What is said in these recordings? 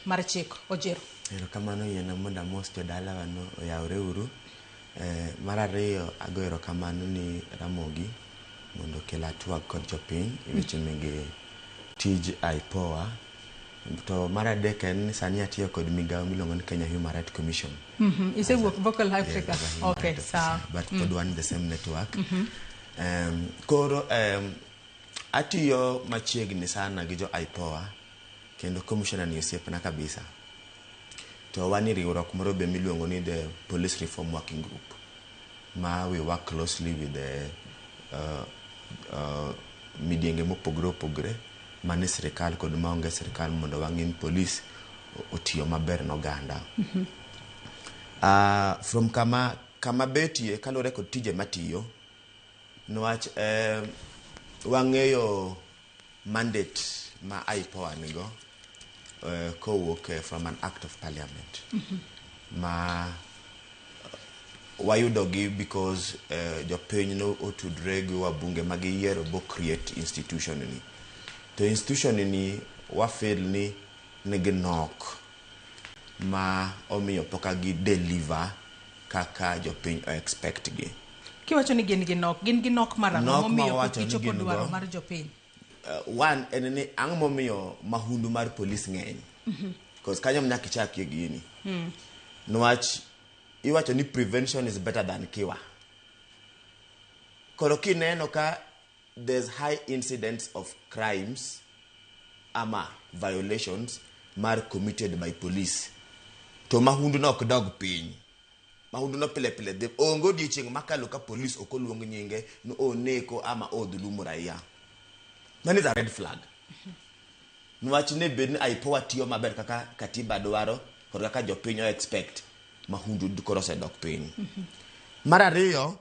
mar chik. Ojero. Erokamano yiena mondo amos jodalawa no oyawre uru. Mar ariyo ago erokamano ni Ramogi mondo okel atwag kod jopiny e weche mege tij IPOA. To mar adek en ni sani atiyo kod migawo miluongo ni Kenya Human Rights Commission. Isewuok Vocal Africa. Yeah, as a human rights officer, Sawa. but pod wan the same network. Koro atiyo machiegni sana gi jo IPOA kendo commissioner ni osiepna kabisa. To wan e riwruok moro be miluongo ni the Police Reform Working Group ma we work closely with the midienge mopogore opogore mane sirikal kod maonge sirikal mondo wang'i ni police otiyo maber ne oganda. From kama betie kaluwore kod tije matiyo niwach wang'eyo mandate ma IPOA nigo kowuok from an act of parliament ma wayudogi because jopiny no otudre gi wabunge ma giyiero bo create institution ni to institution ni wa feel ni nigi nok ma omiyo pok gi deliver kaka jopiny o expect gi. Kiwacho ni gin gi nok, gin gi nok mar ang'o Nok ma momiyo pok wawacho ni gichopo gin dwaro go. mar jopiny? One en ni ang'o momiyo mahundu mar polis ng'eny, because kanyo nyaka ichakie gini niwach iwacho ni prevention is better than cure. Koro kineno ka there's high incidence of crimes ama violations mar committed by police to mahundu no ok dog piny, mahundu no pile pile dhi. Onge odiochieng' makalo ka police ok oluong nyinge ni oneko ama odhulumo raia. Mano is a red flag niwach ne bed ni IPOA tiyo maber kaka katiba dwaro kod kaka jopiny o expect, mahundu koro osedok piny. Mar ariyo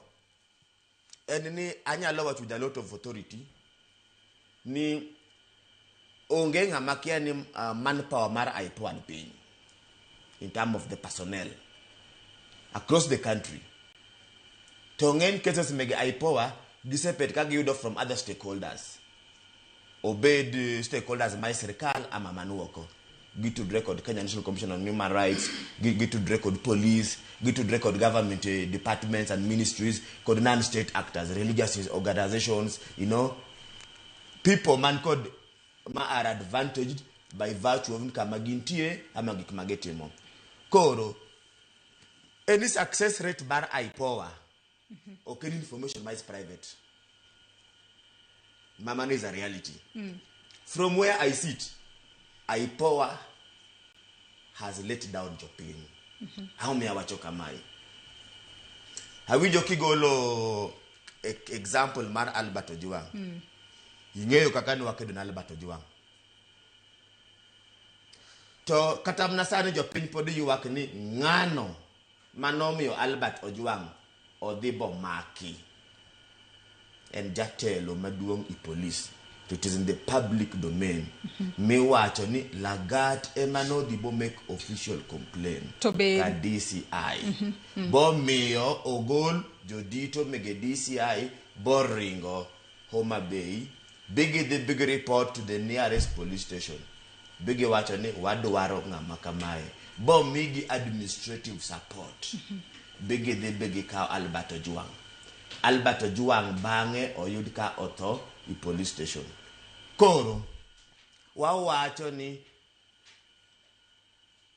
en ni anyalo wacho with a lot of authority ni onge ng'ama kia ni manpower mar IPOA ni piny in term of the personnel across the country. To ng'eny cases mege IPOA gisebet ka giyudo from other stakeholders, obed stakeholders ma e sirikal ama man oko. Gitudre kod Kenya National Commission on Human Rights, gitudre kod police, gitudre kod government departments and ministries, kod non-state actors, religious organizations, people man kod ma are advantaged by virtue of kama gintie ama gik ma gitimo. Koro any success rate mar IPOA ok en information ma is private. Mano is a reality. From where I sit, IPOA has let down jopiny. Ang'o miyo awacho kamae? Awinjo kigolo example mar Albert Ojwang. Ing'eyo kaka ne wakedo ne Albert Ojwang. To kata mana sani jopiny pod ywak ni ng'ano manomiyo Albert Ojwang odhi bomaki. En jatelo maduong' i polis to it is in the public domain miwacho ni Lagat ema nodhi bo make official complaint To be- ka DCI bomiyo ogol jodito mege DCI boringo Homa Bay bigidhi big report to the nearest police station bigiwacho ni wadwaro ng'ama kamae bomigi administrative support bigidhi bigikawo Albert Ojwang. Albert Ojwang bang'e oyud ka otho i police station. Koro wawacho ni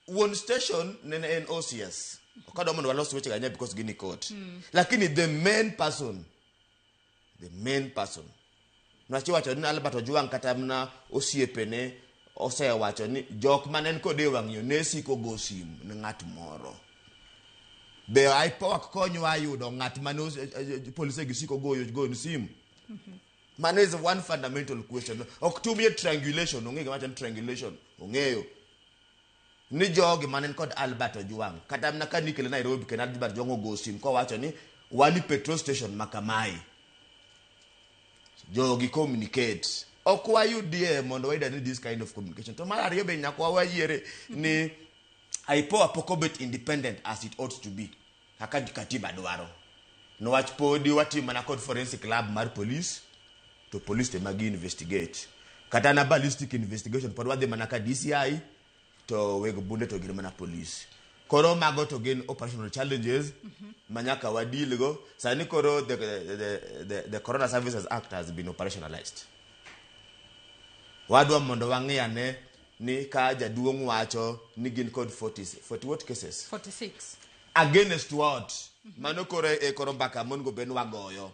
wuon station nene en OCS. Ok adwa mondo walos weche ga because gin e court, lakini the main person niwach iwacho ni Albert Ojwang kata mana osiepene osewacho ni jok mane en kode e wang' yo ne siko go simu ne ng'at moro. Be IPOA konywa yudo ng'at mane polise gi siko goyo ni simu? Mano is one fundamental question. Ok tumie triangulation. Ong'e gima wacho ni triangulation. Ong'eyo ni jogi mane en kod Albert Ojwang kata mana ka nikele Nairobi kendo Albert Ojwang ogo simu kowacho ni wan e petrol station ma kamae, jogi communicate. Ok wayudie mondo wayud ni this kind of communication. To mar ariyo be nyaka wayiere ni IPOA pok obet independent as it ought to be kaka katiba dwaro niwach podi watimo mana kod forensic lab mar police to police to ema gi investigate. Kata na ballistic investigation pod wadhi mana ka DCI. To weg bunde to gin mana police. Koro mago to gin operational challenges ma nyaka wadeal go. Sani koro the Corona Services Act has been operationalized. Wadwa mondo wang'i ane ni ka jaduong' wacho ni gin kod 40, 40 what cases? 46. Against what? Mano koro e koro mbaka monego bed ni wagoyo.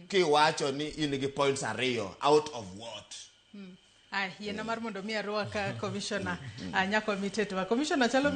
Kiwacho ni in gi points ariyo out of what? Ay, yiena mar mondo mi arwak commissioner, nyako mitetwa. Commissioner chalo.